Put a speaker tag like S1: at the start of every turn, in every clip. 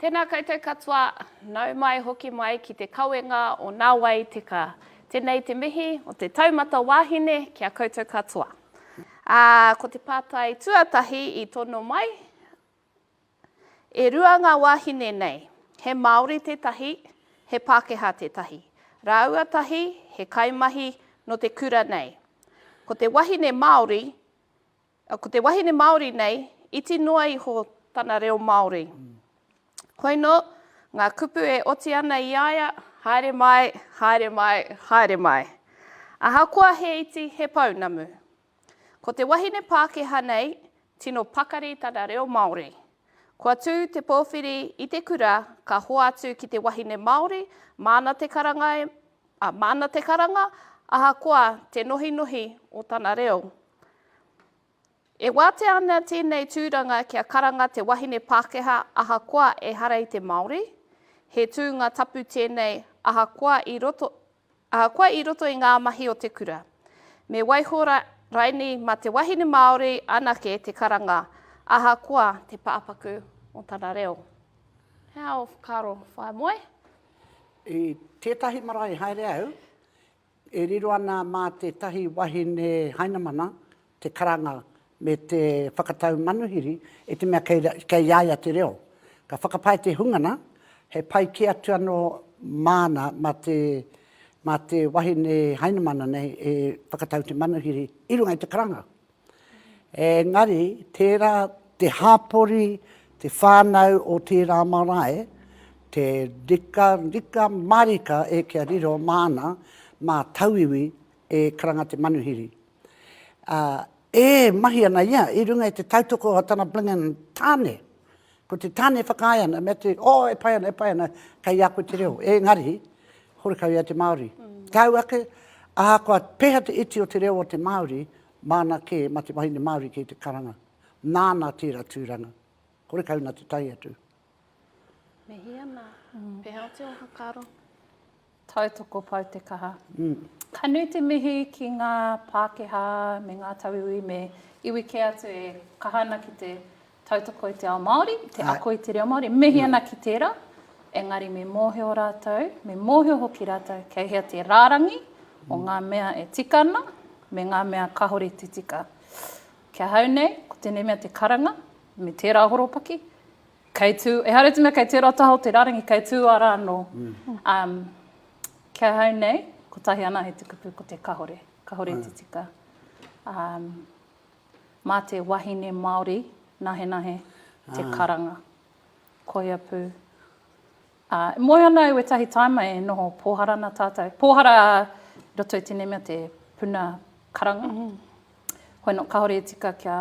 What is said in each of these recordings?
S1: Tēnā koutou katoa, nau mai hoki mai ki te kawenga o Nā Wai Teka. Tēnei te mihi o te taumata wāhine ki a koutou katoa. Ā, ko te pātai tuatahi i tono mai, e rua ngā wāhine nei, he Māori tētahi, he Pākehā tētahi. Rāua tahi he kaimahi nō te kura nei. Ko te wahine Māori, Ko te wahine Māori nei, iti noa iho tana reo Māori. Hoino, ngā kupu e oti ana i a ia, haere mai, haere mai, haere mai. Ahakoa he iti, he pounamu. Ko te wahine Pākehā nei, tino pakari tana reo Māori. Kua tū te pōwhiri i te kura, ka hoatu ki te wahine Māori, māna te karanga, māna te karanga, ahakoa te nohinohi o tana reo. E wātea ana tēnei tūranga kia karanga te wahine Pākehā ahakoa ehara i te Māori. He tūnga tapu tēnei ahakoa i roto, ahakoa i roto i ngā mahi o te kura. Me waiho raini mā te wahine Māori anake te karanga ahakoa te pāpaku o tana reo. He aha ō whakaaro, Whaemoe?
S2: I tētahi marae haere au, E riro ana mā tētahi wahine Hainamana te karanga me te whakatau manuhiri i te mea kei, kei a ia te reo. Ka whakapae te hungana, he pai kē atu anō māna mā te, mā te wahine Hainamana nei e whakatau te manuhiri i runga i te karanga. Engari, tērā te hāpori, te whānau o tērā marae, te rika, rika marika e kia riro māna, mā tauiwi e karanga te manuhiri. Ā, e mahi ana ia i runga i te tautoko a tana blingin tāne. Ko te tāne e whakaae ana, mea te, oh, e pai ana, e pai ana, kei a koe te reo. Engari, horekau ia te Māori. Tāu ake, ahakoa pēhea te iti o te reo o te Māori, Māna kē, mā te wahine Māori kē te karanga. Nāna tērā tūranga. Horekau nā te tae atu.
S1: Mihi ana. Pēhea o te oha, Karo?
S3: Tautoko pau te kaha. Ka nui te mihi ki ngā Pākehā me ngā tauiwi me iwi kē atu e kaha ana ki te tautoko i te ao Māori, te ako i te reo Māori. Mihi ana ki tērā, engari me mōhio rātou, me mōhio hoki rātou kei hea te rārangi o ngā mea e tika ana me ngā mea kāore te tika. Ki ahau nei, ko tēnei mea te karanga me tērā horopaki, kei tū, ehara i te mea kei tērā taha o te rārangi, kei tū ara anō. Um, ki ahau nei, kotahi anahe te kupu ko te kahore, kahore te tika. Um, Mā te wahine Māori nahenahe te karanga. Koia pū. Ā, e moe ana au wētahi tāima e noho pōhara ana tātou. Pōhara i roto i tēnei mea te puna karanga. Hoi nō, kāore e tika kia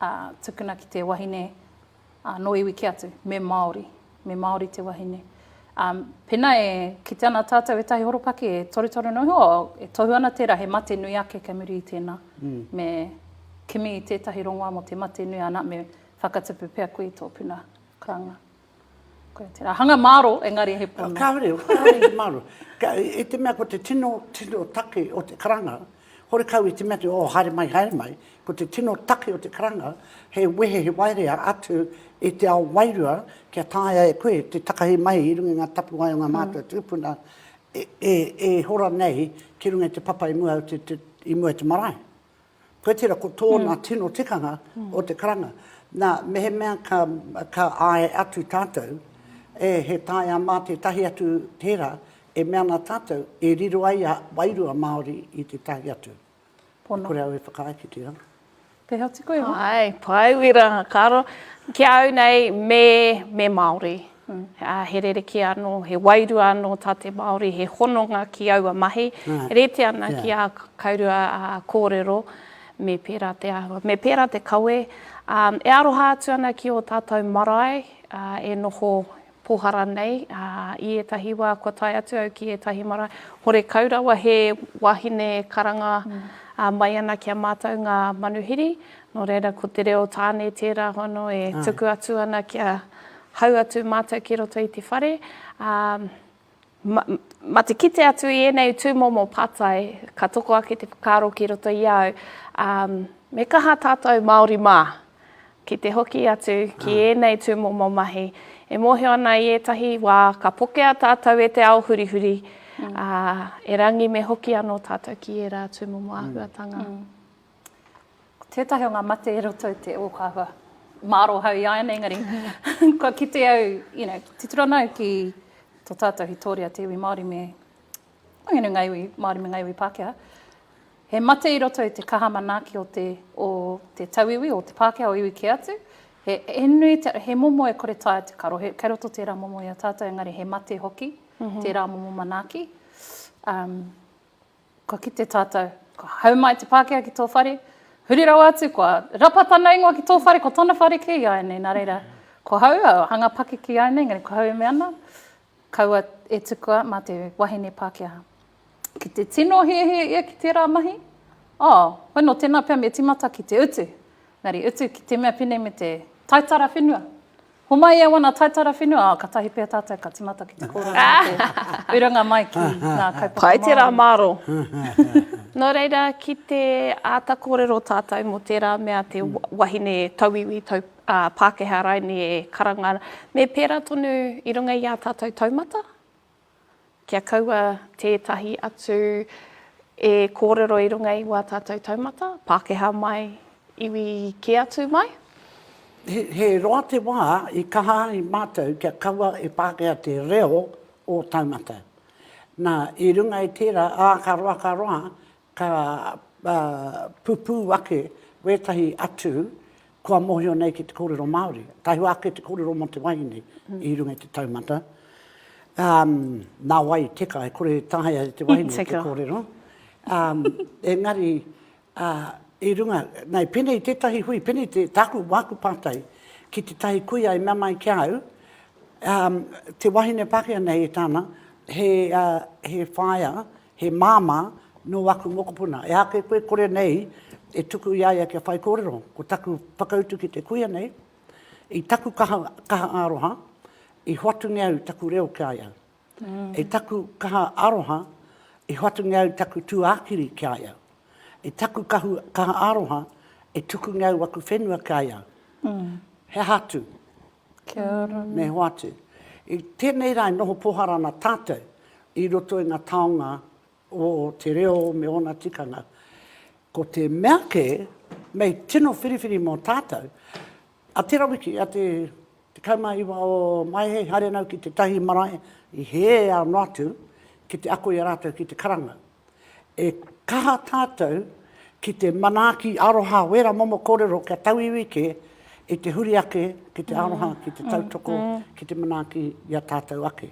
S3: ā, tukuna ki te wahine Ā, nō iwi kē atu, me Māori, me Māori te wahine. Ā, pēnā e kite ana tātou ētahi horopaki e torutoru noa iho, e tohu ana tērā he mate nui ake kei muri i tēnā. Me kimi i tētahi rongoā mō te mate nui, ana, me whakatupu pea koe i tō puna karanga. Koia tērā. Hanga māro, engari he pono.
S2: Kāore, kāore i te māro. I te mea ko te tino, tino take o te karanga, horekau i te mea te, oh, haere mai, haere mai, ko te tino take o te karanga, he wehe, he waerea atu i te ao wairua kia taea e koe te takahi mai i runga i ngā tapuwae o ngā mātua tūpuna e, e, e hora nei ki runga i te papa i mua, te, te, i mua i te marae. Koe tērā ko tōna tino tikanga o te karanga. Nā, mehemea ka, ka āe atu tātou, e, he taea mā tētahi atu tērā, e mea ana tātou, e riro ai a wairua Māori i tētahi atu.
S3: Pono.
S2: Kore au e whakaae ki tērā.
S3: Pēhea te koe, hoa?
S1: Āe, pai wera, karo. Ki a au nei, me, me Māori. Ā, he rerekē anō, he wairua anō tā te Māori, he hononga ki aua mahi. Rite ana ki ā kaurua kōrero, me pērā te āhua, me pērā te kawe. Ā, e aroha atu ana ki ō tātou marae, ā, e noho pōhara nei, ā, i ētahi wā kua tae atu au ki ētahi marae, horekau rawa he wahine karanga mai ana ki a mātou ngā manuhiri, nō reira ko te reo tāne tērā hono e tuku atu ana kia Hau atu mātou ki roto i te whare, ā, ma, ma te kite atu i ēnei tūmomo pātai, ka toko ake te whakaaro ki roto i a au, ā, me kaha tātou Māori mā, ki te hoki atu ki ēnei tūmomo mahi. E mōhio ana i ētahi wā ka pokea tātou e te ao hurihuri, ā, erangi me hoki anō tātou ki ērā tūmomo āhuatanga.
S3: Ko tētahi o ngā mate i roto i te ōkawa mārō hau i āianei, engari kua kite au, you know, titiro ana au ki tō tātou hītōria te iwi Māori me, you know, ngā iwi Māori me ngā iwi Pākehā. He mate i roto i te kaha manaaki o te, o te tauiwi, o te Pākehā, o iwi kē atu. He, he nui te, he momo e kore taea te karo, he, kei roto tērā momo i a tātou, engari he mate hoki tērā momo manaaki. Um, kua kite tātou, kua hau mai te Pākehā ki tō whare, huri rawa atu, kua rapa tana ingoa ki tō whare, ko tana whare kē i a ia nei, nā reira, ko hau, hanga pakeke i a ia nei, engari ko hau e mea ana, kaua e tukua mā te wahine Pākehā. Ki te tino hiahia ia ki tērā mahi, oh, hoi nō tēnā pea me tīmata ki te utu. Engari utu ki te mea pēnei me te taitara whenua. Homai e wana taitara whenua, oh, katahi pea tātou ka tīmata ki te kōrero mō te urunga mai ki ngā kaupapa
S1: Pai tērā
S3: Māori.
S1: mārō. Nō reira, ki te āta kōrero tātou mō tērā mea te wahine tauiwi, tau, ā, Pākehā raini e karanga ana, me pērā tonu i runga i ā tātou taumata? Kia kaua tētahi atu e kōrero i runga i wā tātou taumata, Pākehā mai, iwi kē atu mai.
S2: He, he roa te wā i kaha ai mātou kia kaua e Pākehā te reo o taumata. Nā, i runga i tērā, ā, ka roa, ka roa, ka pupū ake wētahi atu kua mōhio nei ki te kōrero Māori. Tahua ake te kōrero mō te wahine i runga i te taumata. Um, nā wai teka, e kore taea e te wahine te kōrero. Um, engari, uh, i runga, nei, pēnei tētahi hui, pēnei te, tāku, wāku pātai, ki tētahi kuia i mea mai ki a au, um, te wahine Pākehā nei e tāna, he, uh, he whaea, He māmā nō aku mokopuna. E ake koe kore nei e tuku i a ia kia whaikōrero. Ko taku whakautu ki te kuia nei, i taku kaha, kaha aroha, i hoatungia au taku reo ki a ia. I taku kaha aroha, i hoatungia au taku tūākiri ki a ia. I taku kahu, kaha aroha, e tukungia au aku whenua ki a ia. He aha atu?
S3: Kia ora.
S2: Me hoatu. I tēnei rā e noho pōhara ana tātou i roto i ngā taonga o te reo me ōna tikanga. Ko te mea kē, mei tino whiriwhiri mō tātou, a tērā wiki, a te 19 o Maehe, haere ana au ki tētahi marae i hē anō atu ki te ako i a rātou ki te karanga. E kaha tātou ki te manaaki aroha wera momo kōrero kia tauiwi kē i te huri ake ki te aroha, ki te tautoko, ki te manaaki i a tātou ake.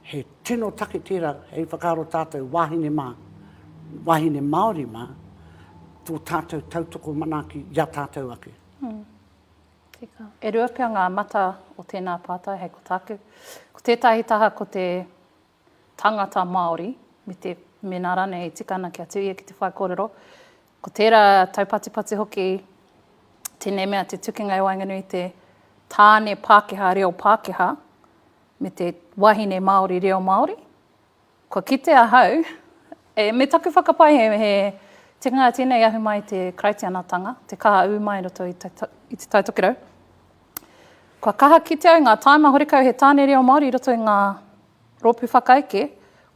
S2: He tino take tērā hei whakaaro tātou wāhine mā, wāhine Māori mā, tō tātou tautoko manaaki i a tātou ake.
S3: Tika. E rua pea ngā mata o tēnā pātai hei ko tāku. Ko tētahi taha ko te tangata Māori, me te, mēnā rānei e tika ana kia tū ia ki te whaikōrero. Ko tērā taupatipati hoki tēnei mea te tukinga i waenganui i te tāne Pākehā reo Pākehā me te wahine Māori reo Māori. Kua kite ahau, e, me taku whakapae he, he tikanga tēnei ahu mai i te Karaitianatanga, te kaha ū mai i roto i te, i te Tai Tokerau. Kua kaha kite au ngā tāima horekau he tāne reo Māori i roto i ngā rōpū whakaeke,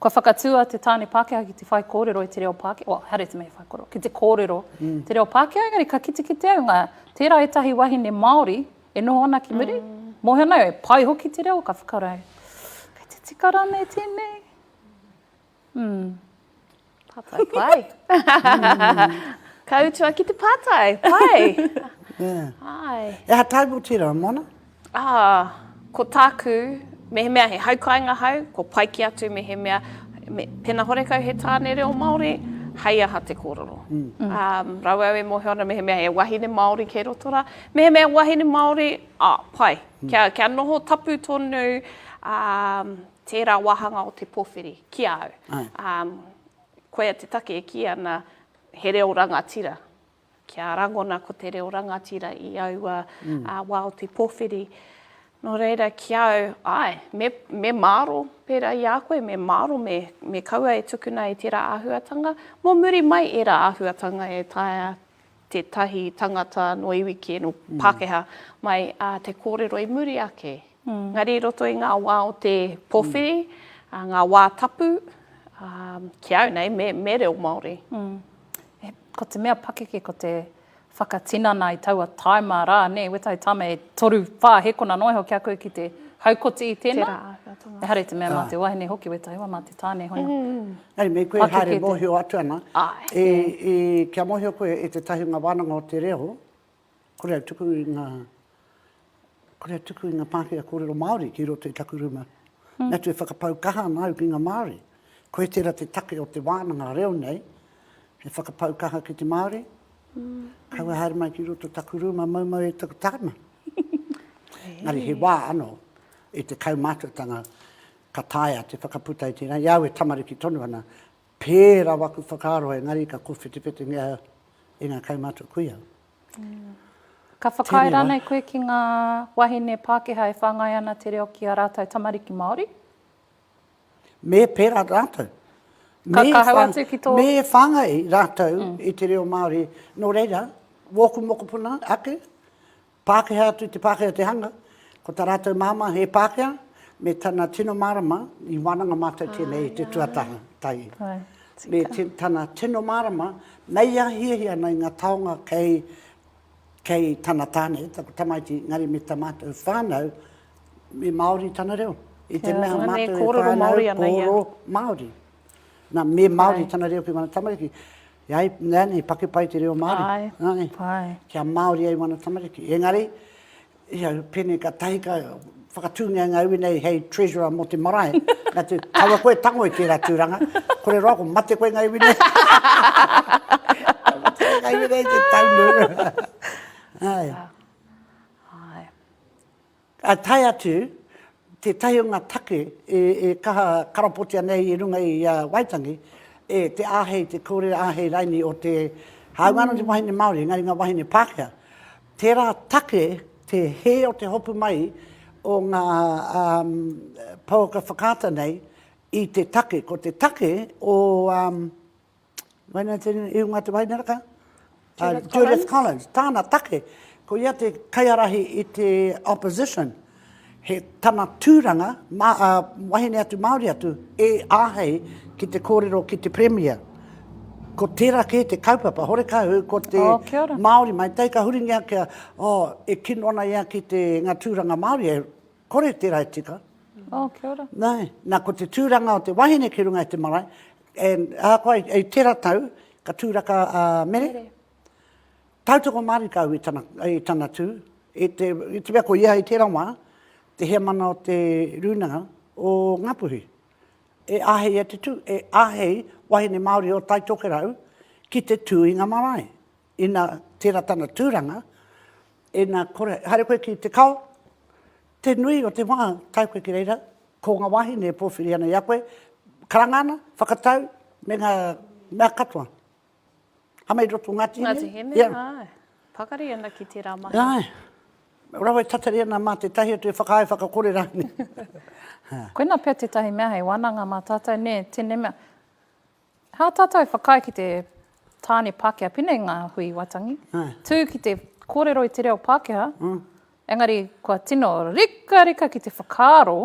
S3: kua whakatūa te tāne Pākehā ki te whaikōrero i te reo Pākehā, well, ehara i te mea he whaikōrero, ki te kōrero te reo Pākehā, engari ka kitekite au ngā, tērā ētahi wahine Māori e noho ana ki muri, mōhio ana au e pai hoki te reo, ka whakaaro au, kei te tika rānei tēnei? Mm.
S1: Pātai pai. Ka utua ki te pātai. Pai.
S2: Yeah.
S1: Ai.
S2: E aha tāu mō tērā, Moana?
S1: Ah, ko tāku, mehemea he haukainga hau, ko pai ki atu mehemea, me, pena horekau he tāne reo Māori, hei aha te kōrero. Mm. Um, rawe au e mōhio ana mehemea he wahine Māori kei roto rā. Mehemea wahine Māori, ah, pai. Mm. Kia, kia noho tapu tonu um, tērā wāhanga o te pōwhiri, ki a au. Ā, koia te take e kī ana he reo rangatira. Kia rangona ko te reo rangatira i aua wā o te pōwhiri. Nō reira, ki a au, āe, me, me māro pērā i a koe, me māro, me, me kaua e tukuna i tērā āhuatanga. Mō muri mai ērā āhuatanga e taea tētahi tangata nō iwi kē, nō Pākehā mai, ā, te kōrero i muri ake. Engari i roto i ngā wā o te pōwhiri, ngā wā tapu, ki au nei, me, me reo Māori.
S3: Ko te mea pakeke ko te whakatinana i taua taima rā, nē, wētahi taima e toru, whā hekona noa iho ki a koe ki te haukoti i tēnā.
S1: Tērā āhuatanga.
S3: Ehara i te mea mā te wahine hoki wētahi wā, mā te tāne hoi.
S2: Engari me koe haere mōhio atu ana, e, e, kia mōhio koe e tētahi o ngā wānanga o te reo, kore au tuku i ngā, kore au tuku i ngā Pākehā kōrero Māori ki roto i taku rūma. Mm. Atu e whakapau kaha ana au ki ngā Māori. Koe tērā te take o te wānanga reo nei, he whakapau kaha ki te Māori. Mm. Kaua haere mai ki roto taku rūma, maumau e taku tāna. Engari he wā anō i te kaumātuatanga ka taea te whakaputa i tērā. I a au e tamariki tonu ana, pērā waku whakaaro engari ka kōwhetewhetengia e ngā kaumātua kuia.
S3: Ka whakaae rānei koe ki ngā wahine Pākehā e whāngai ana te reo ki ā rātou tamariki Māori?
S2: Me pērā rātou.
S3: Ka, ka hau atu ki tō...
S2: Me whāngai rātou i te reo Māori. Nō reira, wōku mokopuna ake, Pākehā atu te Pākehā te hanga, ko tā rātou māmā he Pākehā, me tana tino mārama, i wānanga mātou tēnei i te tuatahi. Me tana tino mārama, mei a hiahia ana i ngā taonga kei, kei tana tāne, taku tamaiti, engari me tā mātou whānau, me Māori tana reo. I te mea mātou e whānau, kōrero Māori. Nā, me Māori tana reo ki wana tamariki. Ai, nē, nē, pake pai te reo Māori.
S3: Ai,
S2: Ai.
S3: pai.
S2: Kia Māori ai wana tamariki. Engari, ia, pēnei ka tahi ka whakatūngia ngā iwi nei hei treasurer mō te marae. Nā te, kaua koe tango i tērā tūranga. Kore roa, ko mate koe ngā iwi nei. Mate koe ngā iwi nei te taunu. Ai.
S1: Ai.
S2: Ā, tae atu tētahi o ngā take e kaha karapotia nei i runga i a Waitangi, e te āhei, te kore āhei raini o te, hāunga anō te wahine Māori, engari ngā wahine Pākehā. Tērā take, te hē o te hopu mai o ngā pouaka whakaata nei i te take, ko te take o, Waina te iunga te waina raka?
S1: Judith,
S2: Judith Collins. Tāna take, ko ia te kaiarahi i te opposition. He tana tūranga, ma, uh, wahine atu, Māori atu, e āhei ki te kōrero ki te Premier. Ko tērā kē te kaupapa, horekau ko te
S3: oh, kia ora.
S2: Māori mai, tai ka huringia kia, oh, e kino ana ia ki te ngā tūranga Māori, e kore tērā e tika.
S3: Oh, kia ora.
S2: Nā, nā, ko te tūranga o te wahine ki runga i te marae, And ahakoa i tera tau, ka tūraka a Mere.
S1: Mere.
S2: Tautoko mārika au i tana, i tana tū. I te, i te mea ko ia i tera wā, te heamana o te rūnanga o Ngāpuhi. E āhei ia te tū, e āhei wahine Māori o Tai Tokerau ki te tū i ngā marae. Ina tera tana tūranga, ina kore, haere koe ki te kao, te nui o te wā, tae koe ki reira, Ko nga wahine e powhiri ana i a koe, karanga ana, whakatau, me nga mea katoa. Hama i roto o Ngati Hine.
S1: Ngati Hine,
S2: yeah.
S1: ae. Pakari ana ki tera mahi.
S2: Ae. Rawa e tatari ana ma tetahi atu e whakaae whakakore rānei.
S3: Koina pea tetahi mea hei wananga ma tatou, ne, tenei mea. Hā tātou e whakaae ki te tāne Pākehā, pēnei ngā hui Waitangi, tū ki te kōrero i te reo Pākehā, engari kua tino rikarika ki te whakaaro,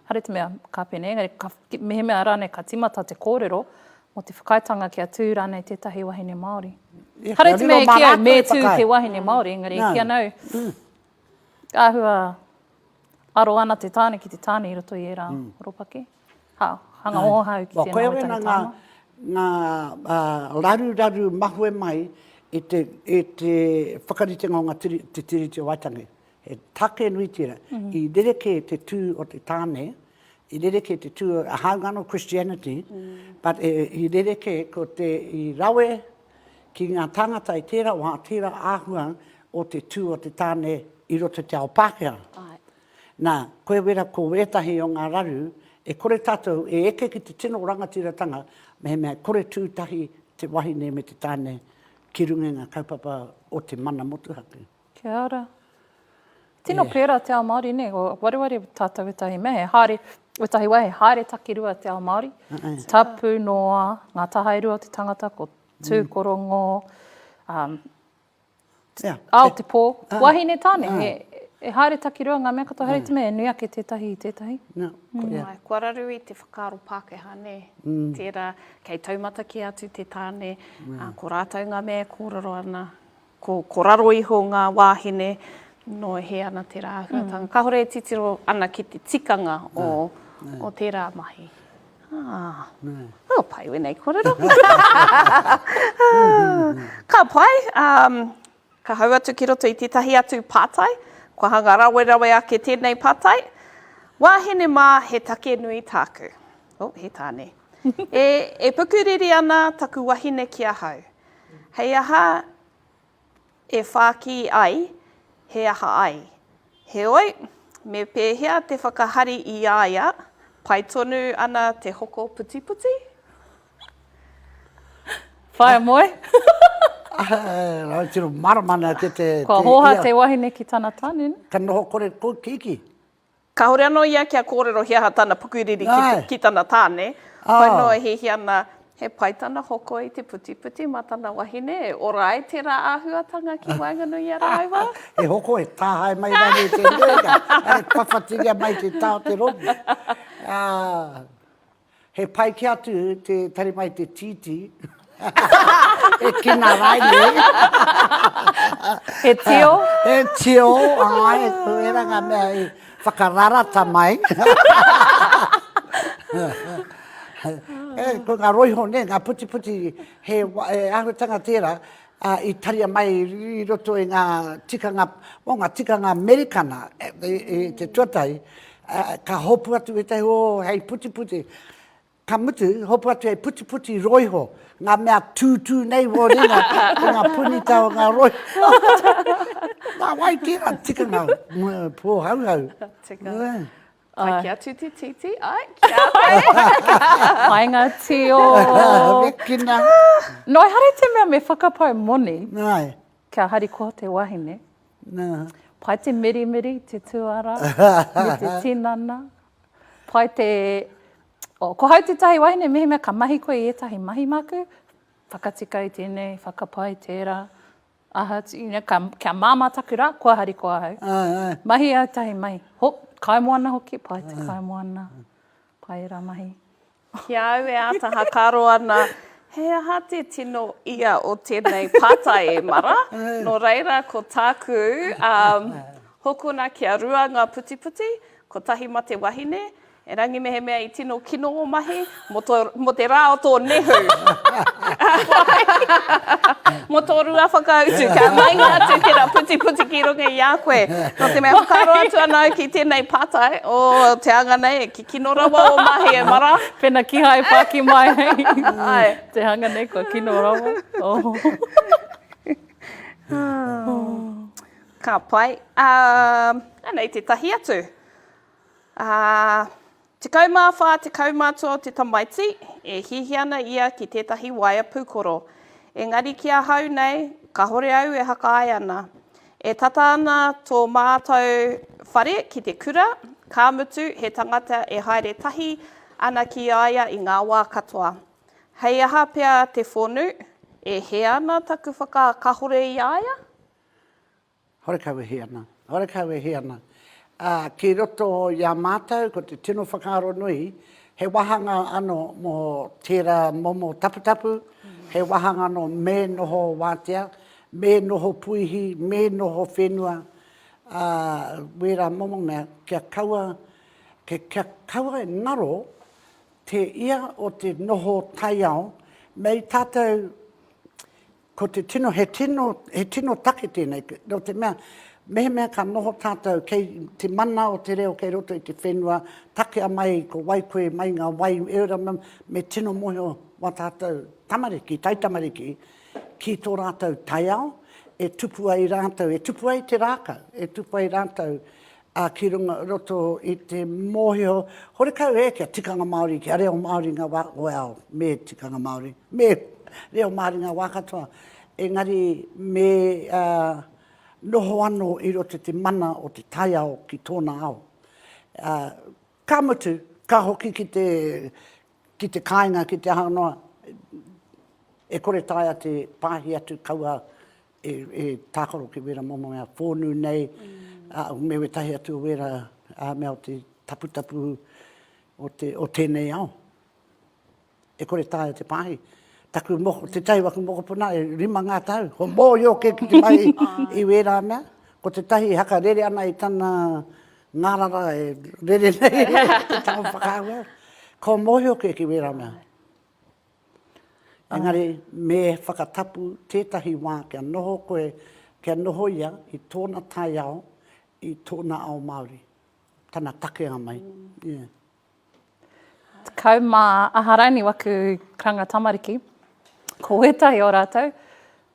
S3: haere te mea ka pēnei, engari ka, mehemea rānei ka tīmata te kōrero mō te whakaaetanga kia tū rānei tētahi wahine Māori. Haere te mea e kī au me tū te wahine Māori, engari e kī ana au, āhua aro ana te tāne ki te tāne i roto i ērā horopaki. Ha, hanga oha au ki tēnā
S2: waitangi tāna. Ngā, ngā raruraru mahue mai i te, i te whakaritenga o ngā tiri, te Tiriti o Waitangi. He take nui tērā. Mm -hmm. I rerekē te tū o te tāne, i rerekē te tū, hāunga anō Christianity, mm. but e, i rerekē ko te i rawe ki ngā tāngata i tērā wā, tērā āhua o te tū o te tāne i roto i te ao Pākehā.
S1: Ai.
S2: Nā, koe wera ko ētahi o ngā raru e kore tātou e eke ki te tino rangatiratanga mehemea e kore tū tahi te wahine me te tāne ki runga i ngā kaupapa o te mana motuhake.
S3: Kia ora. Tino pērā te ao Māori, nē? Wareware tātou wētahi mea, he haere, wētahi wā he haere takirua te ao Māori. Tapu noa, ngā taha e rua o te tangata, ko Tūkorongo, um,
S2: Yeah.
S3: Ao te pō, wahine tāne, he... E haere takirua ngā mea katoa, haere te mea e nui ake tētahi i tētahi.
S2: No, koia.
S1: Āe, kua raru i te whakaaro Pākehā, nē? Tērā, kei taumata kē atu te tāne, ā, ko rātou ngā mea e kōrero ana, ko, ko raro iho ngā wāhine, nō e hē ana tērā āhuatanga. Kāore e titiro ana ki te tikanga o, o tērā mahi. Ah, oh, pai wēnei kōrero. Ka pai, um, Ka hau atu ki roto i tētahi atu pātai, kua hanga rawerawe ake tēnei pātai, Wāhine mā, he take nui tāku. Oh, he tāne. E, e pukuriri ana taku wahine ki ahau. Hei aha e whākī ai, he aha ai. Heoi, me pēhea te whakahari i a ia, pai tonu ana te hoko putiputi?
S3: Whaea moe.
S2: Rau tino marama ana ki te...
S3: Kua hoha te wahine ki tana tane, ne?
S2: Ka noho kore kou ki iki.
S1: Kahore ano ia kia korero he aha tana pukuriri ki tana tane. Pai noa e hiahia ana he pai tana hoko i te putiputi ma tana wahine e ora ai tera ahuatanga ki waenganui i a rāua.
S2: He hoko e tāhae mai rānei te reka, e whawhatiria mai te tā o te rongo. He pai ki atu te tari mai te tītī. E kina raine.
S3: He tio.
S2: He tio, ai, ko era nga mea i whakararata mai. E, ko nga roiho ne, nga putiputi, he, he ahuatanga tera, a, i taria mai i roto i nga tikanga, o nga tikanga Amerikana, i, i te tuatahi, Ka hopu atu ētahi o hei putiputi. Ka mutu, hopu atu hei putiputi roiho, ngā mea tūtū nei wō ringa, ko ngā punita o ngā roiho. Nā wai tērā tikanga pōhauhau.
S1: Tika. Pai ki atu te tītī, ai, kia pai.
S3: Pai ngā tio.
S2: Mekina.
S3: No, ehara i te mea me whakapau moni.
S2: Nā.
S3: Kia harikoa te wahine.
S2: Nā.
S3: Pai te mirimiri, te tuara, me te tinana. Pai te... Oh, ko hau tētahi wahine, mehemea ka mahi koe i ētahi mahi māku, whakatika i tēnei, whakapai tērā, aha atu, you know, ka, kia māmā taku rā, kua harikoa ahau.
S2: Āe, āe.
S3: Mahi au tahi mahi. Ho, kaimoana hoki, pai te kaimoana, pai ērā mahi.
S1: Ki a au e āta hakaaro ana, he aha te tino ia o tēnei pātai e mara? Nō reira ko tāku, um, hokona kia rua ngā putiputi, kotahi ma te wahine, erangi mehemea i tino kino o mahi, mō tō, mō te rā o tō nehu. Mō tō rua whakautu, kia meinga atu tērā putiputi ki runga i a koe. Nō te mea whakaaro atu ana au ki tēnei pātai, o te anga nei, ki kino rawa o mahi e mara.
S3: Pena kihai pāki mai hei.
S1: Ai.
S3: Te hanga nei kua kino rawa. Oh.
S1: Ka pai. Uh, anei tētahi atu. Ā, 14 te kaumātua o te tamaiti, e hiahia ana ia ki tētahi waea pūkoro. Engari ki ahau nei, kāhore au e hakaae ana. E tata ana tō mātou whare ki te kura, ka mutu he tangata e haere tahi ana ki a ia i ngā wā katoa. Hei aha pea te whonu, e hē ana taku whakakahore i a ia?
S2: Horekau e hē ana, horekau e hē ana. Ā, ki roto i a mātou, ko te tino whakaaro nui, he wāhanga anō mō tērā momo taputapu, he wāhanga anō me noho wātea, me noho puihi, me noho whenua, ā, wērā momo mea, kia kaua, kia kaua e ngaro te ia o te noho taiao, mei tātou Ko te tino, he tino, he tino take tēnei, nō te mea, mehemea ka noho tātou kei te mana o te reo kei roto i te whenua, takea mai ko wai koe mai ngā wai, e ora me tino mōhio wā tātou tamariki, taitamariki, ki tō rātou taiao, e tupu ai rātou, e tupu ai te rākau, e tupu ai rātou ā, ki runga, roto i te mōhio, horekau e kia tikanga Māori, kia reo Māori ngā wā, well, me tikanga Māori, me reo Māori ngā wā katoa, engari me ā, noho anō i roto i te mana o te taiao ki tōna ao. Ā, ka mutu, ka hoki ki te, ki te kāinga, ki te aha noa, e kore taea te pāhi atu kaua e, e tākaro ki wera momo mea whōnu nei, mm. Ā, me wētahi atu o wērā mea o te taputapu o, te, o tēnei ao. E kore taea te pāhi. Taku moko, tētahi o aku mokopuna e rima ngā tau, ko mōhio kē ki te mahi i wērā mea. Ko tētahi e hakarere ana i tana ngārara e rere nei te tango whakaahua. Ko mōhio kē ki wērā mea. Engari me whakatapu tētahi wā kia noho koe, kia noho ia i tōna taiao, i tōna ao Māori, tana takenga mai. Yeah.
S3: 10 aha raini waku karanga tamariki, ko wētahi o rātou,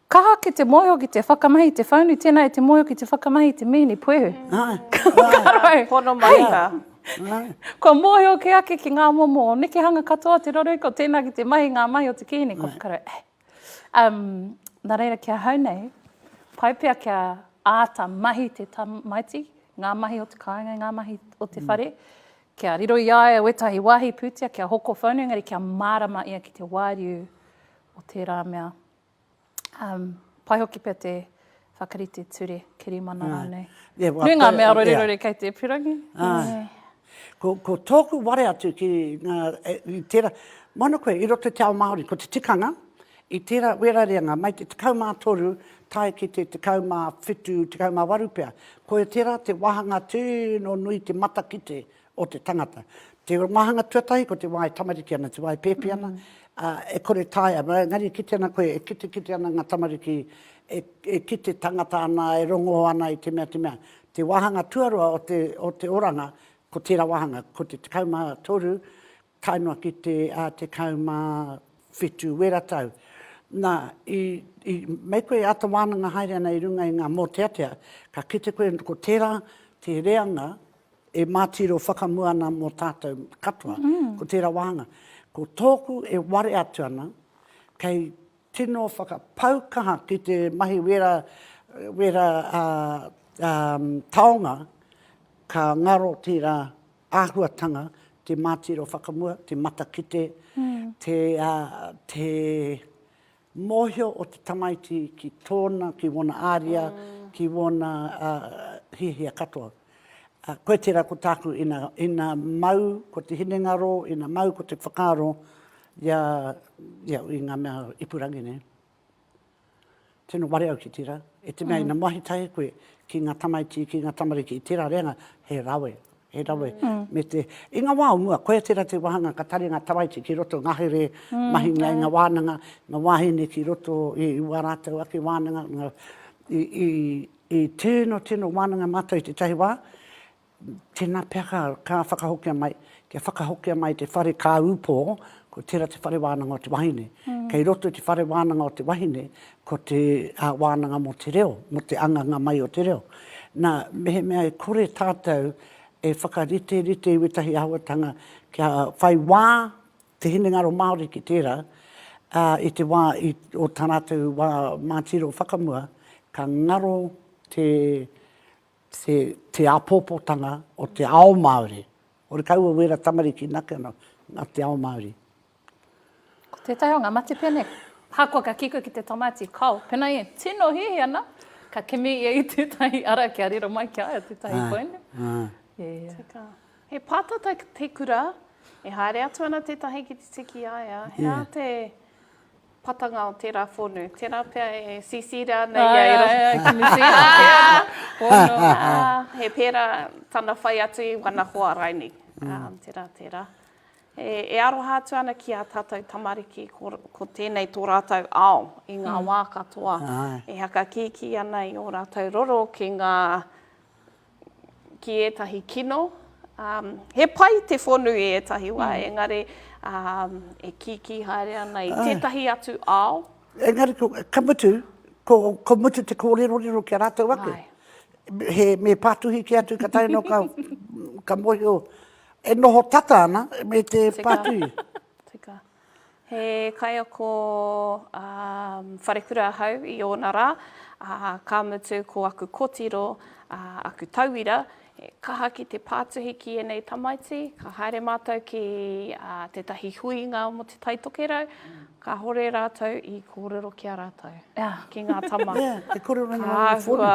S3: kaha ki te mōhio ki te whakamahi i te whaunu, tēnā i te mōhio ki te whakamahi i te mīhini puehu.
S2: Āe.
S1: Pono mai ka.
S3: Kua mōhio kē ake ki ngā momo nekehanga katoa o te rorohiko, tēnā ki te mahi ngā mahi o te kīhini, kua whakaaro, eh. Um, nā reira ki ahau nei, pai pea kia āta mahi te tamaiti, ngā mahi o te kāinga, ngā mahi o te whare, Kia riro i a ia wētahi wāhi pūtea kia hoko whaunu engari kia mārama ia ki te wāriu o tērā mea. Um, pai hoki pea te whakarite ture, kirimana rānei.
S2: Yeah, well,
S3: Nui ngā mea rorerore kei te pirangi.
S2: Ai. Ko, ko tōku ware atu ki ngā, e, i tērā, moana koe, i roto i te ao Māori, ko te tikanga, i tērā wera reanga, mai te 13 tae ki te 17, 18 pea, koia tērā te wāhanga tino nui te matakite o te tangata. Te wāhanga tuatahi ko te wā e tamariki ana, te wā e pēpi ana, ā, e kore taea, engari e kite ana koe, e kitekite ana ngā tamariki, e, e kite tangata ana, e rongō ana i te mea, te mea. Te wāhanga tuarua o te, o te oranga, ko tērā wāhanga, ko te 13, tae noa ki te 17 wera tau. Nā, i, i, mei koe e āta wānanga haere ana i runga i ngā mōteatea, ka kite koe ko tērā te reanga e mātiro whakamua ana mō tātou katoa, ko tērā wāhanga. Ko tōku e ware atu ana, kei tino whakapau kaha ki te mahi wera, wera taonga, ka ngaro tērā āhuatanga, te mātiro whakamua, te matakite, te, te mōhio o te tamaiti ki tōna, ki wōna āria, ki wōna hiahia katoa. Koe tērā ko tāku ina, ina mau ko te hinengaro, ina mau ko te whakaaro ia, ia, i ngā mea ipurangi nei. Tino ware au ki tērā. E te mea ina mahi tahi koe ki ngā tamaiti, ki ngā tamariki i tērā reanga, he rawe, he rawe. Me te, i ngā wā o mua, koia tērā te wāhanga ka tari ngā tamaiti ki roto ngahere, mahinga i ngā wānanga, ngā wāhine ki roto i wā rātou ake wānanga, ngā, i, i, i tino, tino wānanga mātou i tētahi wā, Tēnā pea ka, ka whakahokia mai, kia whakahokia mai te whare kāupō, ko tērā te whare wānanga o te wahine. Kei roto i te whare wānanga o te wahine, ko te wānanga mō te reo, mō te anganga mai o te reo. Nā, mehemea e kore tātou e whakariterite i wētahi āhuatanga kia whai wā te hinengaro Māori ki tērā, ā, i te wā i, o tā rātou wā mātiro whakamua, ka ngaro te, te, te āpōpōtanga o te ao Māori. Horekau a wēra tamariki nake ana, a te ao Māori.
S3: Ko tētahi o ngā mate pēnei, ahakoa ka kī koe ki te tamaiti, kao, pēnā ia e tino hiahia ana, ka kimi ia i tētahi ara kia riro mai ki a ia tētahi koine.
S1: Yeah. Tika. He pātata te kura, e haere atu ana tētahi ki te tiki i a ia, he aha te Patanga o tērā whonu. Tērā pea e CC rānei ia e roto.
S3: Āe, āe, kimi CC pea. Pono.
S1: He pērā tana whai atu i wana hoa raini. Tērā, tērā. E aroha atu ana ki ā tātou tamariki, ko, ko tēnei tō rātou ao i ngā wā katoa. E hakakīkī ana i ō rātou roro ki ngā ki ētahi kino. Um, he pai te whonu i ētahi wā, mm. engari um, e kīkī haere ana i tētahi atu ao.
S2: Engari, ko, ka mutu, ko, ko mutu te kōrerorero ki a rātou ake. Ai. He, me pātuhi ki atu, ka tae no ka, ka mohio, e noho tata ana me te Tika. pātuhi.
S1: Tika. He kaiako wharekura ahau i ōna rā, ā, ka mutu ko aku kotiro, ā, aku tauira. E kaha ki te pātuhi ki ēnei tamaiti, ka haere mātou ki tētahi huinga mō Te Tai Tokerau, kāhore rātou i kōrero ki a rātou, ki ngā tama. Ka āhua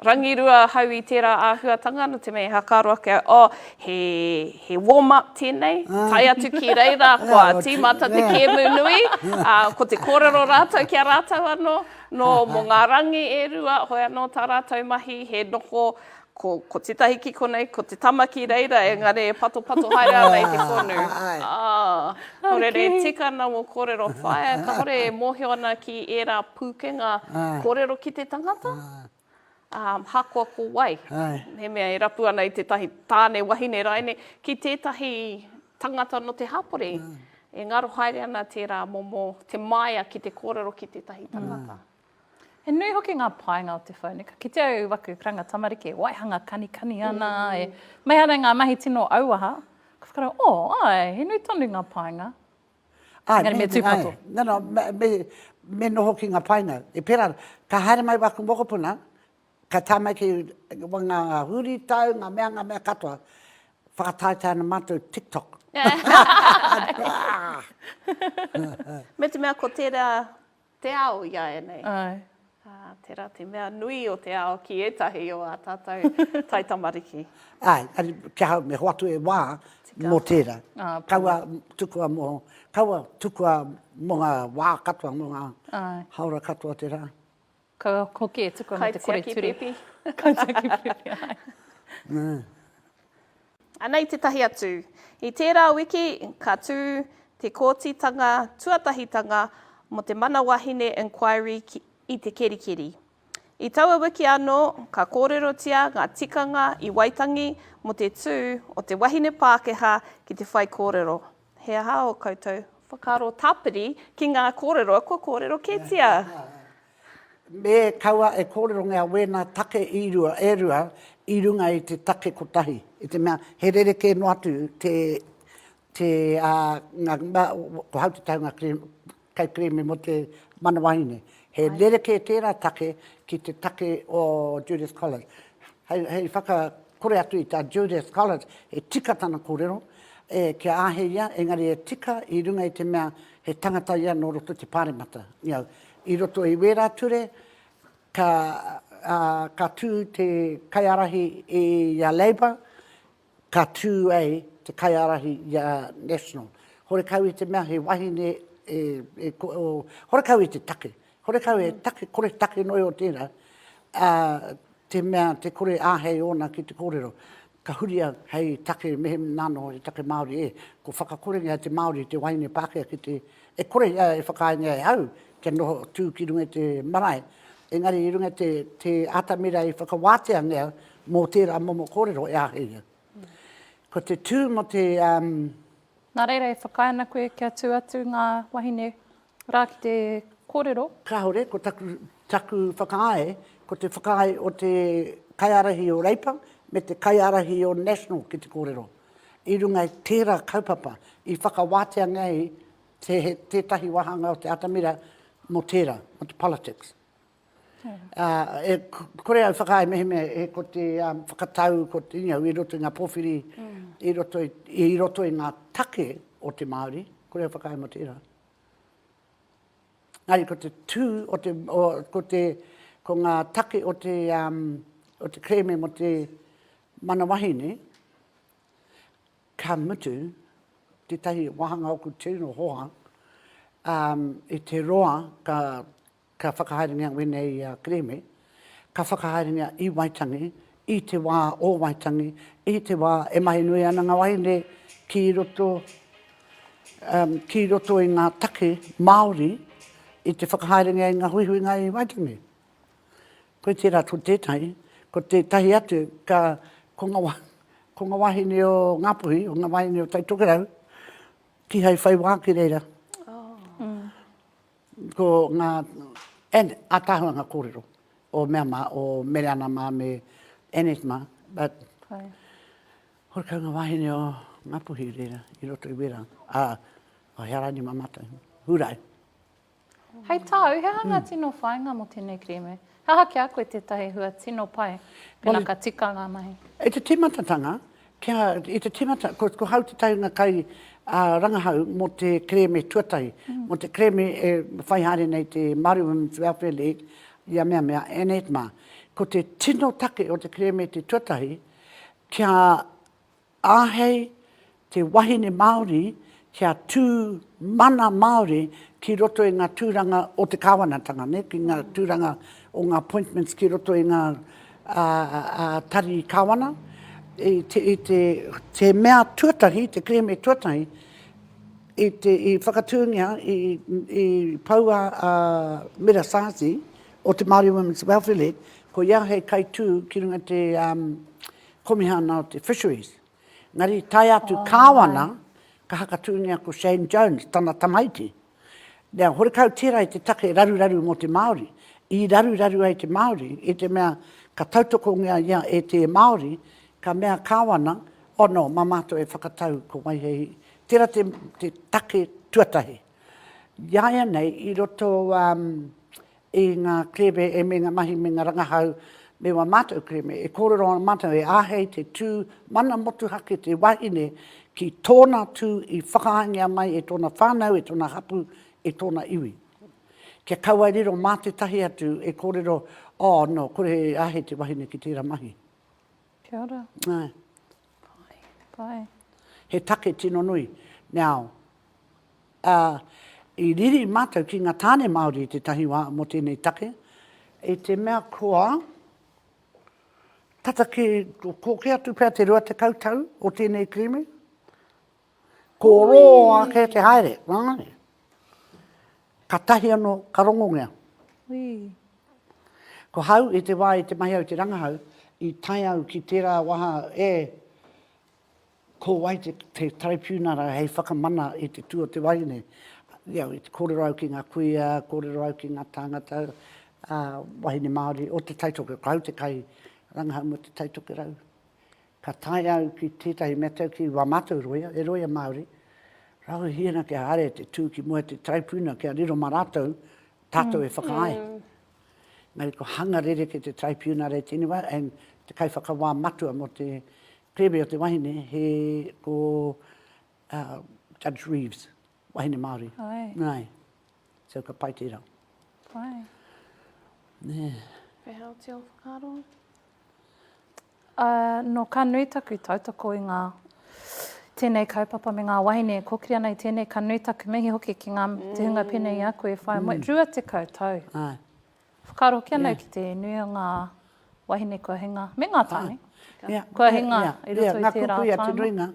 S1: rangirua ahau i tērā āhuatanga, nō te mea i whakaaro ake au, oh, he, he warm up tēnei, tae atu ki reira, kua tīmata te kēmu nui, ā, ko te kōrero rātou ki a rātou anō, nō, mō ngā rangi e rua, hoi anō tā rātou mahi, he noho Ko, ko tētahi ki konei, ko te tama ki reira, engari e patopato haere ana i te konu. Ā, nō reira e tika ana wō kōrero whaea, kāore e mōhio ana ki ērā pūkenga kōrero ki te tangata, ā, hakoa ko wai. Mehemea e rapu ana i tētahi tāne, wahine raine, ki tētahi tangata nō te hapori, e ngaro haere ana tērā momo, te māia ki te kōrero ki tētahi tangata.
S3: He nui hoki ngā painga o te whaone. Ka kite au i waku karanga tamariki e waihanga kanikani ana, e mahi ana i ngā mahi tino auaha. Ka whakaaro, oh, āe, he nui tonu ngā painga.
S2: Āe,
S3: Engari me tūpato.
S2: Āe, no, no, me, me, me noho ki ngā painga. E pērā ana, ka haere mai waku mokopuna, ka tae mai ki ngā huritau, ngā mea, ngā mea katoa, whakataetae ana mātou TikTok.
S1: Me te mea ko tērā Te ao iāianei.
S3: Āe.
S1: Ā, tērā te mea nui o te ao ki ētahi o ā tātou taitamariki.
S2: Āe, ari, ki ahau me hoatu e wā mō tērā.
S3: Ā, pai.
S2: Kaua tukua mō, kaua tukua mō ngā wā katoa, mō ngā haora katoa te rā.
S3: Kaua hoki e tukua mō te kore ture.
S1: Kaitiaki pēpi.
S3: Kaitiaki pēpi, āe.
S1: Anei tētahi atu. I tērā wiki ka tū te kōtitanga tuatahitanga mō te Mana Wahine Inquiry i Te Kerikeri. I taua wiki anō ka kōrerotia ngā tikanga i Waitangi mō te tū o te wahine Pākehā ki te whaikōrero. He aha ō koutou whakaaro tāpiri ki ngā kōrero kua kōrero kētia?
S2: Me kaua e kōrerongia wēnā take i rua, e rua, i runga i te take kotahi, i te mea he rerekē noa atu te, te, ā, ngā, ko hau te taunga kaikerēme mō te mana wahine. He rerekē tērā take ki te take o Judith Collins. Hei, hei whakakore atu i tā Judith Collins, he tika tana kōrero, e, kia āhei ia, engari e tika i runga i te mea he tangata ia nō roto i te Pāremata. You know, I roto i wērā ture, ka, ā, ka tū te kaiārahi i a Labour, ka tū ai te kaiārahi i a National. Horekau i te mea he wahine e, e, o, horekau i te take. Horekau e take, kore take noa iho tērā, ā, te mea te kore āhei ōna ki te kōrero. Ka huria hei take mehemea nānō he take Māori e, ko whakakorengia te Māori, te wahine Pākehā ki te, e kore ia e whakaaengia e au kia noho tū ki runga i te marae, engari i runga i te, te atamira i whakawāteangia mō tērā momo kōrero e āhei ia. Ko te tū mō te, um.
S3: Nā reira e whakaae ana koe kia tū atu ngā wahine rā ki te kōrero?
S2: Kāore, ko taku, taku whakaae, ko te whakaae o te kaiārahi o Reipa me te kaiārahi o National ki te kōrero. I runga i tērā kaupapa, i whakawātea nei te, tētahi wāhanga o te atamira mō tērā, mō te politics. Ā, e kore au whakaae mehemea e ko te whakatau, ko te, you know, i roto i ngā pōwhiri, i roto i, i roto i ngā take o te Māori, kore au whakaae mō tērā. Engari ko te tū o te, o, ko te, ko ngā take o te, um, o te kerēme mō te mana wahine, ka mutu tētahi wāhanga oku tino hoa, um, i te roa ka Ka whakahaerengia wēnei kerēme, ka whakahaerengia i Waitangi, i te wā o Waitangi, i te wā e mahi nui ana ngā wahine ki roto, um, ki roto i ngā take Māori i te whakahaerengia i ngā huihuinga i Waitangi. Koe tērā ko tētahi, ko tētahi atu, ka, ko ngā, ko ngā wāhine o Ngāpuhi, o ngā wāhine o Tai Tokerau, kīhai whai wā ki reira.
S1: Oh.
S2: Ko ngā, and ātaahua ngā kōrero o mea mā, o Mereana mā me Annette mā, but
S3: Pai.
S2: horekau ngā wāhine o Ngāpuhi reira i roto i wērā, ā, o Hearani mā mātou, Hūrae.
S3: Hei tāu, he aha ngā tino whāinga mō tēnei kerēme? He aha ki a koe tētahi hua tino pai pēnā ka tika ngā mahi?
S2: I te tīmatatanga, kia, i te tīmata, ko, ko hau te taunga kai ā, rangahau mō te kerēme tuatahi, mō te kerēme e whai haere nei te Māori Women's Welfare League, ia mea mea, and mā. Ko te tino take o te kerēme te tuatahi, kia Āhei te wahine Māori kia tū mana Māori ki roto i ngā tūranga o te kāwanatanga, nē, ki ngā tūranga o ngā appointments ki roto i ngā tari kāwana. I te, i te, te mea tuatahi, te kerēme tuatahi, i te, i whakatūngia, i, i poua a Mira Szazi o te Māori Women's Welfare League, ko ia hei kaitū ki runga te, um, Komihana o te Fisheries. Engari tae atu Kāwana, ka hakatūngia ko Shane Jones, tana tamaiti. Now, horekau tērā i te take raruraru mō te Māori. I raruraru ai te Māori i te mea ka tautokongia ia e te Māori, ka mea Kāwana, oh no, mā mātou e whakatau ko wai hei, tērā te, te take tuatahi. Iāianei i roto um, i ngā kerēme e me ngā mahi me ngā rangahau me wā mātou kerēme, e kōrero ana mātou e āhei te tū mana motuhake te wahine ki tōna tū i whakaaengia mai e tōna whānau, e tōna hapū, e tōna iwi. Kia kaua e riro mā tētahi atu e kōrero, oh no, kore e āhei te wahine ki tērā mahi.
S3: Kia ora.
S2: Āe.
S3: Pai, pai.
S2: He take tino nui. Now, Ā, i riri mātou ki ngā tāne Māori i tētahi wā mō tēnei take, i te mea kua tata ki, kōkē atu pea te 20 tau o tēnei kerēme, ko roa ake te haere, āe. Katahi anō ka rongongia.
S3: Ui.
S2: Ko hau i te wā i te mahi au te rangahau, i tae au ki tērā waha e, Ko wai te taraipiunara hei whakamana i te tū o te wahine? Ia, i te kōrero au ki ngā kuia, kōrero au ki ngā tāngata, ā, wahine Māori o Te Tai Tokerau. Ko au te kai rangahau mō Te Tai Tokerau. Ka tae au ki tētahi mea tau ki wā mātou roia, e roia Māori, rauhī ana kia haere te tū ki mua i te taraipiuna kia riro mā rātou tātou e whakaae. Engari ko hanga rerekē te taraipiunara i tēnei wā, and te kaiwhakawā matua mō te Kerēme o te wahine, he ko uh, Judge Reeves, wahine Māori.
S3: Ai.
S2: Ai. So ka pai tērā.
S3: Pai.
S2: Yeah.
S1: Pehea o te o whakaaro?
S3: Uh, no, ka nui taku tautoko i ngā tēnei kaupapa me ngā wahine e kōkiri ana i tēnei, ka nui taku mihi hoki ki ngā mm. te hunga pēnei i a koe e whai mm. 20 tau.
S2: Ai.
S3: Whakaaro hoki ana ki te nui o ngā wahine kua hinga, me ngā tāne, kua hinga i roto i tērā
S2: taima. Ngā kukuia te nuinga,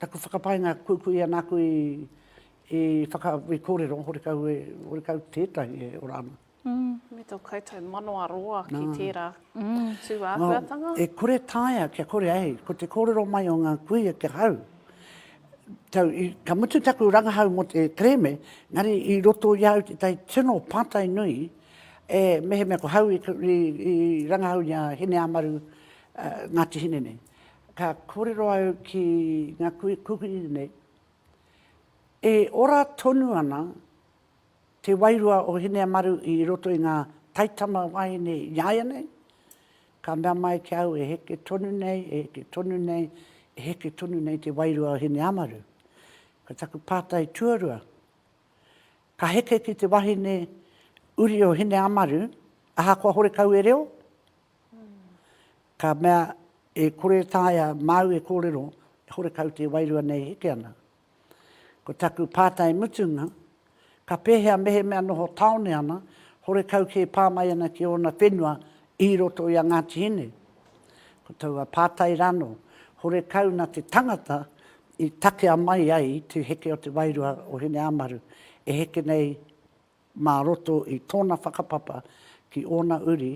S2: taku whakapae ngā kukuia nāku i whakawikōrero, horekau, horekau tētahi e ora ana.
S1: Me tō koutou manawa roa ki tērā tū āhuatanga.
S2: E kore taea kia kore ai, ko te kōrero mai o ngā kuia ki ahau, Tau, i, ka mutu taku rangahau mō te kerēme, engari i roto i a au tētahi tino pātai nui, e, mehemea ko hau i, i, i rangahau i a Hineāmaru, uh, Ngāti Hine nei. Ka kōrero au ki ngā kui, kukuiri nei, e ora tonu ana te wairua o Hineamaru i roto i ngā taitama wāhine i a ia nei, Ka mea mai ki au e heke tonu nei, e heke tonu nei, e heke tonu nei te wairua o Hineamaru. Ko taku pātai tuarua, ka heke ki te wahine uri o Hineamaru, ahakoa horekau e reo? Ka mea, e kore taea māu e kōrero, horekau te wairua nei e heke ana. Ko taku pātai mutunga, ka pēhea mehemea noho tāone ana, horekau kē pā mai ana ki ōna whenua i roto i a Ngāti Hine? Ko taua pātai rānō, horekau na te tangata i takea mai ai te heke o te wairua o Hineāmaru e heke nei mā roto i tōna whakapapa ki ōna uri,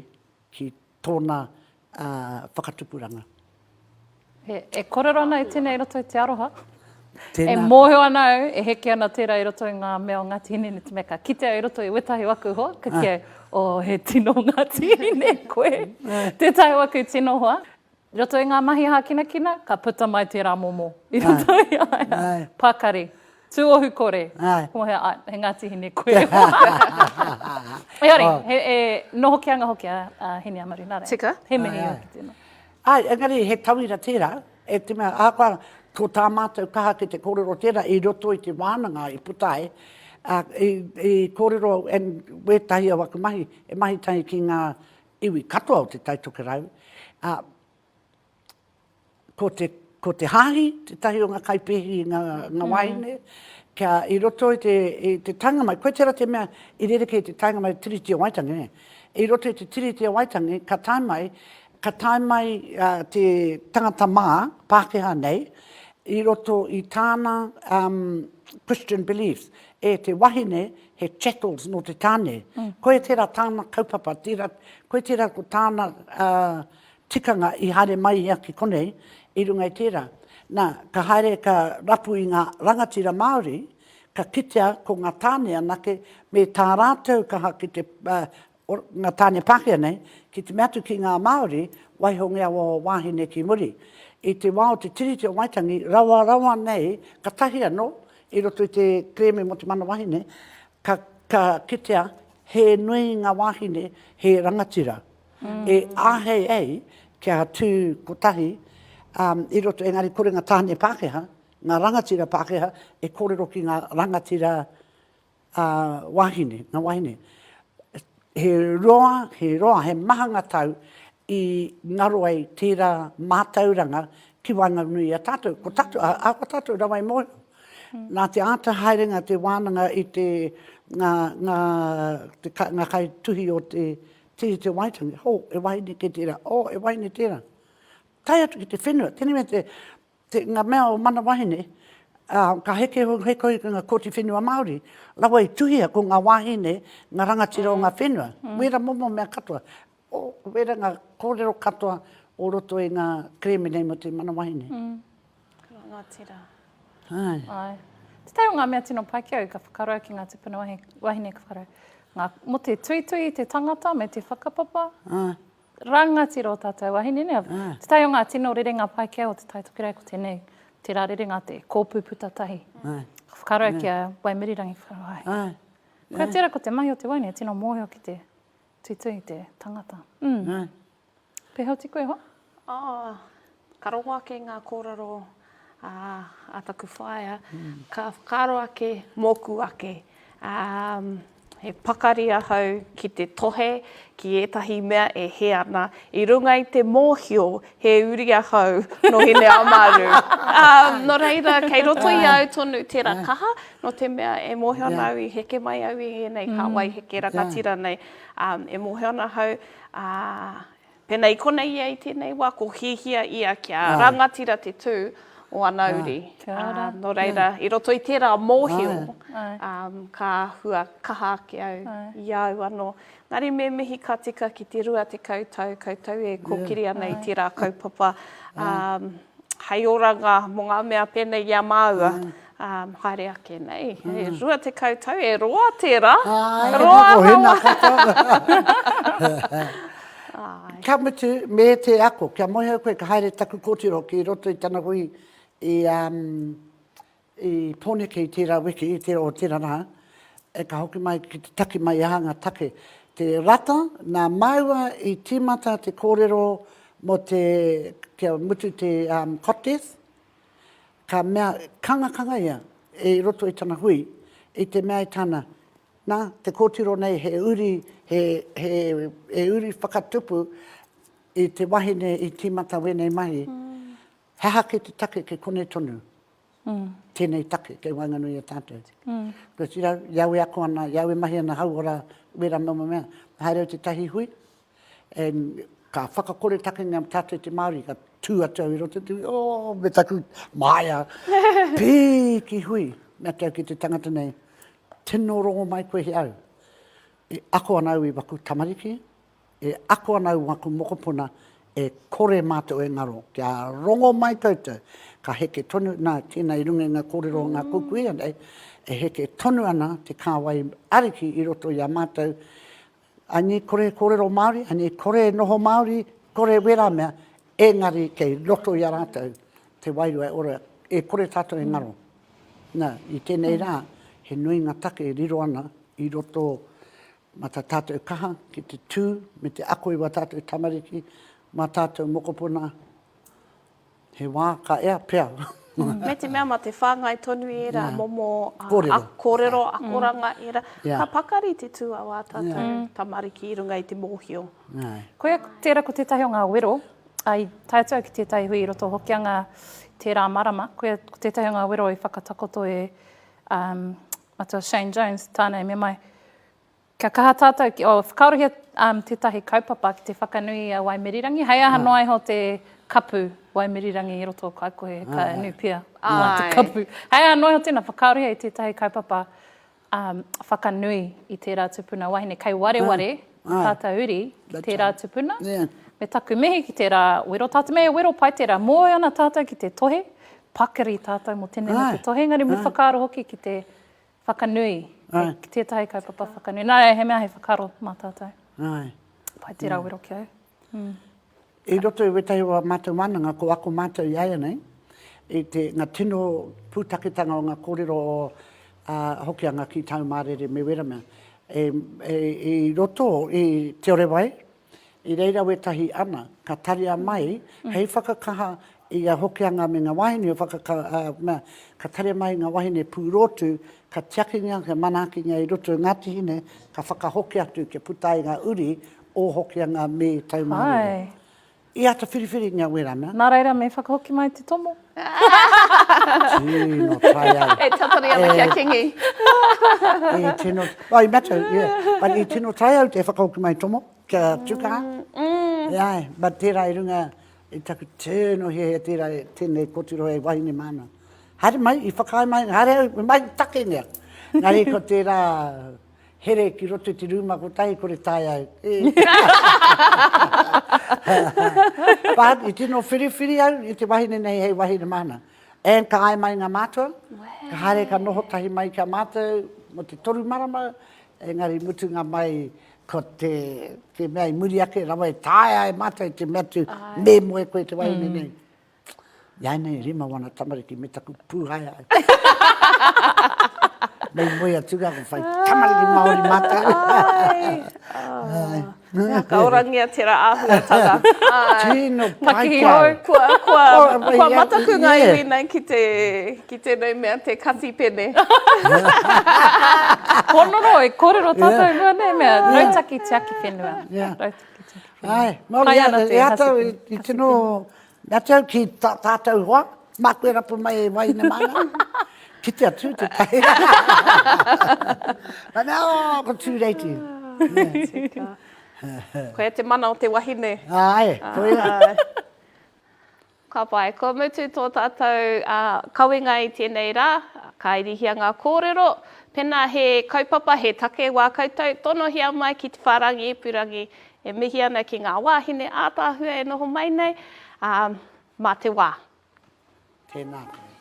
S2: ki tōna whakatupuranga.
S3: E kōrero ana i tēnei i roto i te aroha.
S2: Tēnā.
S3: E mōhio ana au e heke ana tērā i roto i ngā mea o Ngāti Hine, nō te mea ka kite au i roto i wētahi o aku hoa, ka kī au, oh, he tino Ngāti Hine koe. Tētahi o aku tino hoa. I roto i ngā mahi hākinakina, ka puta mai tērā momo i roto i a ia. Pakari. Tūohu kore.
S2: Āe.
S3: Ko he, he Ngāti Hine koe. Engari, he, e, noho ki anga hoki a, a Hineamaru, nā reira.
S1: Tika.
S3: He mihi au ki tēnā.
S2: Āe, engari he tauira tērā, e te mea, ahakoa ko tā mātou kaha ki te kōrero tērā i roto i te wānanga i puta ai, ā, i, i kōrero and wētahi o aku mahi, e mahi tahi ki ngā iwi katoa o Te Tai Tokerau, ā, ko te, ko te hāhi tētahi o ngā kaipēhi i ngā, ngā wāhine, kia i roto i te, i te taenga mai, koe tērā te mea i rerekē te taenga mai Tiriti o Waitangi, nē. I roto i te Tiriti o Waitangi, ka tae mai, ka tae mai uh, te tangata mā, Pākehā nei, i roto i tāna um, Christian beliefs, e te wahine he chattels nō te tāne. Mm. Koe tērā tāna kaupapa, tērā, koe tērā ko tāna uh, tikanga i haere mai ia ki konei i runga i tērā. Nā, ka haere ka rapu i ngā rangatira Māori, ka kitea ko ngā tāne anake me tā rātou kaha ki te, ngā tāne Pākehā nei, ki te mea atu ki ngā Māori, waihongia wā wāhine ki muri. I te wā o te Tiriti o Waitangi, rawa rawa nei, katahi anō, i roto i te kerēme mō te mana wahine, ka, ka kitea he nui ngā wāhine he rangatira. E āhei ai kia tū kotahi i roto, engari kore ngā tāne Pākehā, ngā rangatira Pākehā e kōrero ki ngā rangatira wāhine, ngā wāhine. He roa, he roa, he maha ngā tau i ngaro ai tērā mātauranga ki waenganui i a tātou. Ko tātou, ahakoa tātou rawa i mōhio. Nā te āta haerenga te wānanga i te, ngā, ngā, te, ngā kaituhi o te Tiriti o Waitangi, oh, e wahine kē tērā, oh, e wahine tērā. Tae atu ki te whenua, tēnei mea te, te, ngā mea o mana wahine, ā, ka heke heko ki ngā kōti whenua Māori, rawa i tuhia ko ngā wāhine, ngā rangatira o ngā whenua, mm. wera momo mea katoa, o, wera ngā kōrero katoa o roto i ngā kerēme nei mō te mana wahine.
S1: Mm. Rangatira.
S2: Āe.
S3: Āe. Tētahi o ngā mea tino pai ki au, ka whakaaro au ki ngā tūpuna wahine, ka whakaaro, ngā, mō te tuitui i te tangata me te whakapapa.
S2: Āe.
S3: Rangatira o tātou wahine, nē?
S2: Āe.
S3: Tētahi o ngā tino rerenga pai ki au o Te Tai Tokerau ko tēnei, tērā rerenga te kōpū puta tahi.
S2: Āe.
S3: Ka whakaaro au ki a Waimirirangi, ka whakaaro, āe.
S2: Āe.
S3: Koia tērā ko te mahi o te wahine, tino mōhio ki te tuitui i te tangata. Mm.
S2: Āe.
S3: Pēhea oti koe hoa?
S1: Oh, ka rongo ake ngā kōrero a, a taku whaea, ka whakaaro ake mōku ake. Um, he pakari ahau ki te tohe ki ētahi mea e hē ana i runga i te mōhio he uri ahau nō Hineāmaru. Um, nō reira, kei roto i a au tonu tērā kaha, nō te mea e mōhio ana au i heke mai au i ēnei kāwai heke rangatira nei. Um, e mōhio ana ahau, Ā, pēnā i konei ia i tēnei wā, ko hiahia ia kia rangatira te tū o ana uri. Ā, nō reira, i roto i tērā mōhio, ā, ka āhua kaha ake au i a au anō. Engari me mihi ka tika ki te 20 tau koutou e kōkiri ana i tērā kaupapa, ā, hei oranga mō ngā mea pēnei i a māua, ā, haere ake nei. E 20 tau, e roa tērā.
S2: Āe,
S1: Roa
S2: ko
S1: rawa.
S2: Hina katoa.
S1: Āe.
S2: Ka mutu, me te ako, kia mōhio koe ka haere taku kōtiro ki roto i tana hui i, um, I Pōneke i tērā wiki, i tērā, o tērā rā, e ka hoki mai ki te taki mai i aha ngā take. Te rata, nā māua i tīmata te kōrero mō te, kia mutu te um, cot death, ka mea, kangakanga ia i roto i tana hui, i te mea i tana, nā, te kōtiro nei he uri, he, he, he uri whakatupu i te wahine i tīmata wēnei mahi, He aha kei te take kei konei tonu tēnei take kei waenganui i a tātou? Because, you know, i au e ako ana, i au e mahi ana hauora, wera momo mea, haere au tētahi hui, and ka whakakore takenga tātou te Māori, ka tū atu au i roto i te hui, oh, me taku māia, pī ki hui, mea atu au ki te tangata nei, tino rongo mai koe he au. E ako ana au i waku tamariki, E ako ana au waku mokopuna, e kore mātou e ngaro. Kia rongo mai koutou, ka heke tonu, nā, tēnā i runga i ngā kōrero o ngā kukuia nei, e heke tonu ana te kāwai ariki i roto i a mātou, ani kore e kōrero Māori, ani kore e noho Māori, kore wērā mea, engari kei roto i a rātou te wairua e ora, e kore tātou e ngaro. Nā, i tēnei rā, he nui ngā take e riro ana i roto mā tā tātou kaha ki te tū me te ako i wā tātou tamariki, mā tātou mokopuna, he wā ka ea pea.
S1: Me te mea mā te whāngai tonu i ērā momo kōrero, akoranga ērā, ka pakari te tū a wā tātou tamariki i runga i te mōhio.
S3: Koia tērā ko tētahi o ngā wero, i tae atu au ki tētahi hui i roto o Hokianga tērā marama, koia ko tētahi o ngā wero i whakatakoto e Matua Shane Jones, tāna i mea mai, Kia kaha tātou ki, oh, whakaarohia um, tētahi kaupapa ki te whakanui i a Waimirirangi. Hei aha noa iho te kapu Waimirirangi i roto o Kaikohe, ka nupia mā te kapu. Hei aha noa iho tēnā, whakaarohia i tētahi kaupapa um, whakanui i tērā tupuna wahine. Kei wareware tātou uri ki tērā tupuna. Me taku mihi ki tērā wero. Tā te mea he wero pai tērā. Mōhio ana tātou ki te tohe, pakari tātou mō tēnei me te tohe, engari me whakaaro hoki ki te Whakanui, ki tētahi kaupapa whakanui. Nā, he mea hei whakaaro mā tātou.
S2: Āe.
S3: Pai tērā wero ki au.
S2: I roto i wētahi o ā mātou wānanga, ko ako mātou i āianei, i te, ngā tino pūtaketanga o ngā kōrero o ā, Hokianga ki Taumārere me wera mea. E, e, i roto i Te Orewai, I reira wētahi ana, ka taria mai hei whakakaha i a Hokianga me nga wahine o whakaka, mea, ka taria mai nga wahine pūrōtū, ka tiakingia, ka manaakingia i roto i Ngāti Hine, ka whakahoki atu kia puta ai nga uri o Hokianga me Taumārere. I ata whiriwhiringia wera mea.
S3: Nā reira me whakahoki mai te tomo.
S2: Tino pai au.
S1: E tatari ana ki a Kingi.
S2: I tino, oh, i matter, yeah. But i tino tae au te whakahoki mai tomo, kia tukaha. Mm. Yeah, but tērā i runga, i taku tino hiahia tērā, tēnei kotiro hei wahine māna. Haere mai, i whakaae mai, haere au, mai takengia. Engari ko tērā here ki roto i te rūma kotahi, kore taea au. But i tino whiriwhiri au i te wahine nei hei wahine māna. And ka āe mai ngā mātua, ka haere ka noho tahi mai ki a mātou mō te toru marama, engari mutunga mai ko te, te mea i muri ake rawa e taea e mātou te mea atu, me moe koe te wahine nei. Iāinei rima wana tamariki me taku pūhaehae. Nei moe atu rā ko whai tamariki Māori mātou.
S1: Ai. Ai. Ka orangia tērā āhuatanga.
S2: Ai. Tino pai ki au.
S1: Kua, kua, kua mataku ngā iwi nei ki te, ki tēnei mea, te kati pene.
S3: Honoro, e kōrero tātou i mua nei mea, rautaki tiaki whenua. Rautaki tiaki whenua.
S2: Ai, Māori, e ata i tino Me atu au ki tā tātou hoa, māku e rapu mai e wahine māna. Kite atu te tahi. Ka mea, oh, ko Tūreiti.
S1: Tika. Koia te mana o te wahine.
S2: Āe, koia.
S1: Ka pai. Kua mutu tō tātou kawenga i tēnei rā. Ka irihia ngā kōrero. Pēnā he kaupapa, he take wā koutou, tonohia mai ki te whārangi ipurangi E mihi ana ki ngā wāhine ātaahua e noho mai nei, ā, mā te wā.
S2: Tēnā koe.